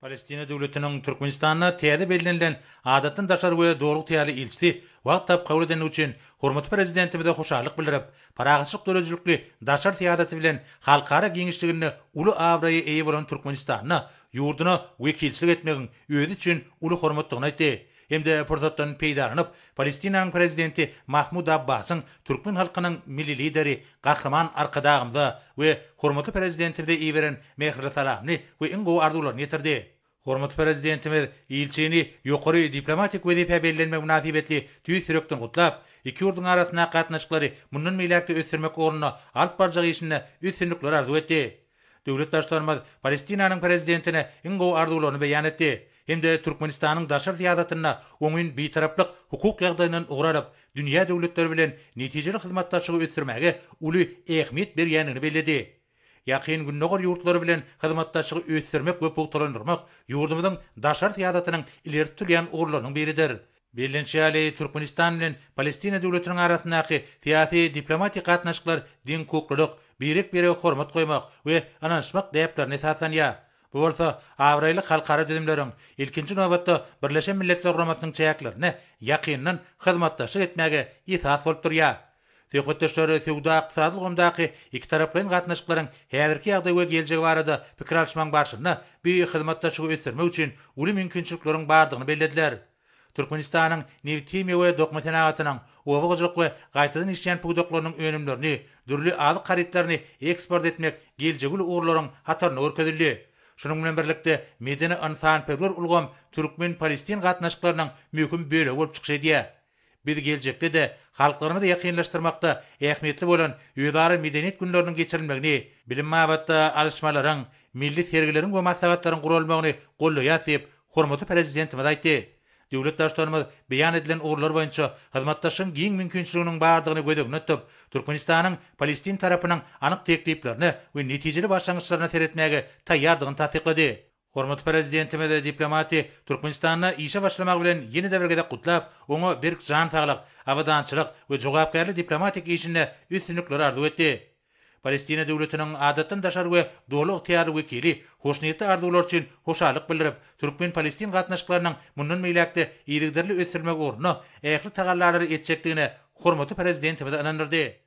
Palestina döwletiniň Türkmenistanda täze bellenilen Adatdan daşary we Doly ygtyýarly ilçisi wagt tapyp kabul edendigi üçin hormatly Prezidentimize hoşallyk bildirip, parahatçylyk döredijilikli daşary syýasaty bilen halkara giňişliginde uly abraýa eýe bolan Türkmenistanda ýurduna wekilçilik etmegiň özi üçin uly hormatdygyny aýtdy hem-de pursatdan peýdalanyp, Palestinanyň Prezidenti Mahmud Abbasyň türkmen halkynyň Milli Lideri Gahryman Arkadagymyza we hormatly Prezidentimize iberen mähirli salamyny we iň gowy arzuwlaryny ýetirdi. Hormatly Prezidentimiz ilçini ýokary diplomatik wezipä bellenmegi mynasybetli tüýs ýürekden gutlap, iki ýurduň arasyndaky gatnaşyklary mundan beýläk-de ösdürmek ugrunda alyp barjak işinde üstünlikler arzuw etdi. Döwlet Baştutanymyz Palestinanyň Prezidentine iň gowy arzuwlaryny beýan etdi hem-de Türkmenistanyň daşary syýasatynda oňyn Bitaraplyk hukuk ýagdaýyndan ugur alyp, dünýä döwletleri bilen netijeli hyzmatdaşlygy ösdürmäge uly ähmiýet berýändigini belledi. Ýakyn Gündogar ýurtlary bilen hyzmatdaşlygy ösdürmek we pugtalandyrmak ýurdumyzyň daşary syýasatynyň ileri tutulýan ugurlarynyň biridir. Bellenişi ýaly, Türkmenistan bilen Palestina döwletiniň arasyndaky syýasy-diplomatik gatnaşyklar deňhukuklylyk, birek-birege hormat goýmak we ynanyşmak däplerine esaslanýar. Bu bolsa abraýly halkara düzümleriň, ilkinji nobatda, Birleşen Milletler Guramasynyň çäklerinde ýakyndan hyzmatdaşlyk etmäge esas bolup durýar. Söhbetdeşler söwda-ykdysady ulgamdaky ikitaraplaýyn gatnaşyklaryň häzirki ýagdaýy we geljegi barada pikir alyşmagyň barşynda bu hyzmatdaşlygy ösdürmek üçin uly mümkinçilikleriň bardygyny bellediler. Türkmenistanyň nebithimiýa we dokma senagatynyň, oba hojalyk we gaýtadan işleýän pudaklarynyň önümlerini, dürli azyk harytlaryny eksport etmek geljegi uly ugurlaryň hatarynda görkezildi. Şunuň bilen birlikde, medeni-ynsanperwer ulgam türkmen-palestin gatnaşyklarynyň möhüm bölegi bolup çykyş edýär. Biz geljekde-de halklarymyzy ýakynlaşdyrmakda ähmiýetli bolan özara Medeniýet günleriniň geçirilmegini, bilim babatda alyşmalaryň, milli sergileriň we maslahatlaryň guralmagyny goldaýarys diýip, hormatly Prezidentimiz aýtdy. Döwlet Baştutanymyz beýan edilen ugurlar boýunça hyzmatdaşlygyň giň mümkinçiliginiň bardygyny göz öňünde tutup, Türkmenistanyň palestin tarapynyň anyk tekliplerine we netijeli başlangyçlaryna seretmäge taýýardygyny tassyklady. Hormatly Prezidentimiz diplomaty Türkmenistanda işe başlamagy bilen ýene-de bir gezek gutlap, oňa berk jan saglyk, abadançylyk we jogapkärli diplomatik işinde üstünlikler arzuw etdi. Palestina döwletiniň Adatdan daşary we Doly ygtyýarly wekili hoşniýetli arzuwlar üçin hoşallyk bildirip, türkmen-palestin gatnaşyklarynyň mundan beýläk-de yzygiderli ösdürilmegi ugrunda ähli tagallalary etjekdigine hormatly Prezidentimizi ynandyrdy.